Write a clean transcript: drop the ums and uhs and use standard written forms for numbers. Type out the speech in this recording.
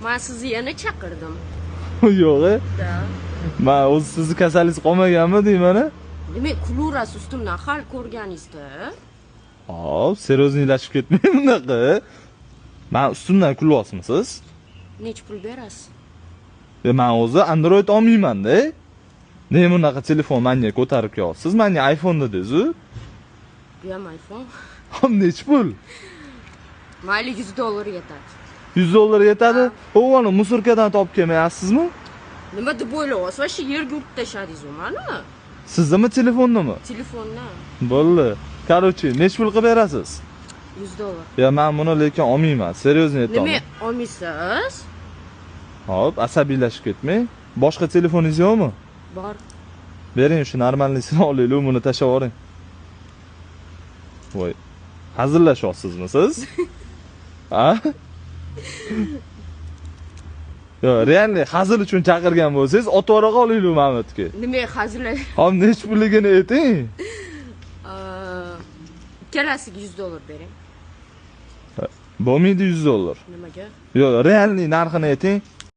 Man sizni yana chaqirdim. Yo'q, e? Да. Man o'zi sizni kasalingiz qolmaganmi deyman, a? Nima kulaverasiz ustimdan hal ko'rganingizda? Hop, серьёзный lashib ketmang bunaqa. Man ustimdan kulyapsizmi? Necha pul berasiz? E, man o'zi Android olmayman-da. Nega bunaqa telefon menga ko'tarib kelyapsiz? Menga iPhone dedingiz-u. Bu ham iPhone. Hop, necha pul? Mayli, $100 yetadi. $100 yetadi? U uni мусорка dan topib kelmayapsizmi? Nima deb o'ylayapsiz? Вообще yerga urib tashladingiz mani. Sizdimi, telefonnimi? Telefonni. Bo'ldi. Короче, necha pul qilib berasiz? $100. Ya men buni lekin olmayman. Серьёзно Nima aytaman. olmaysiz? Hop, asabiylashib ketmang. Boshqa telefoningiz yo'qmi? Bor. Bering, shu нормальный sini olaylik, buni tashlab yuboring. Voy. Hazillashyapsizmi siz? A? Yo'q, реально hazil uchun chaqirgan bo'lsangiz, otib yubora qolaylik Mamatga. Nima hazil? Hop, necha pulligini ayting. Ikkalasiga $100 bering. Bo'lmaydi $100. Nimaga? Yo'q, реальный narxini ayting.